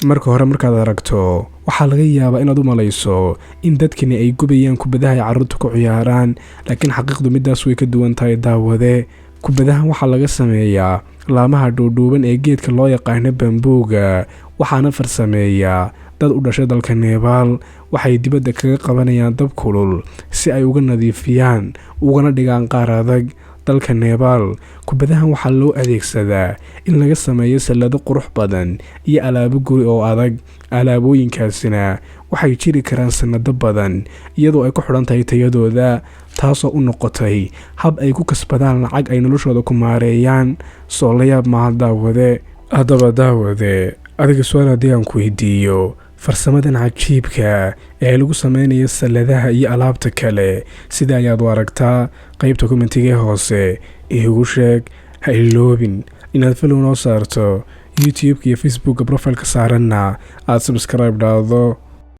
Marka hore markaad aragto, waxaa laga yaabaa inaad u malayso in dadkani ay gubayaan kubadaha ay carruurtu ku ciyaaraan, laakiin xaqiiqdu midaas way ka duwan tahay, daawade. Kubadahan waxaa laga sameeyaa laamaha dhuudhuuban ee geedka loo yaqaano bambuuga, waxaana farsameeyaa dad u dhashay dalka Nebaal. Waxay dibadda kaga qabanayaan dab kulul si ay uga nadiifiyaan ugana dhigaan qaar adag. Dalka Nebaal kubadahan waxaa loo adeegsadaa in laga sameeyo sallado qurux badan iyo alaabo guri oo adag. Alaabooyinkaasina waxay jiri karaan sannado badan iyadoo ay ku xidhan tahay tayadooda, taasoo u noqotay hab ay ku kasbadaan lacag ay noloshooda ku maareeyaan. Soo la yaab maaha, daawade? Haddaba daawade, adiga su-aal haddii aan ku weydiiyo, farsamadan cajiibka ee lagu sameynayo salladaha iyo alaabta kale sida ayaad u aragtaa? Qaybta commentiga hoose iigu sheeg. Ha iloobin inaad follow noo saarto YouTube-ka iyo Facebooka, profileka saaranna aada subscribe dhaado.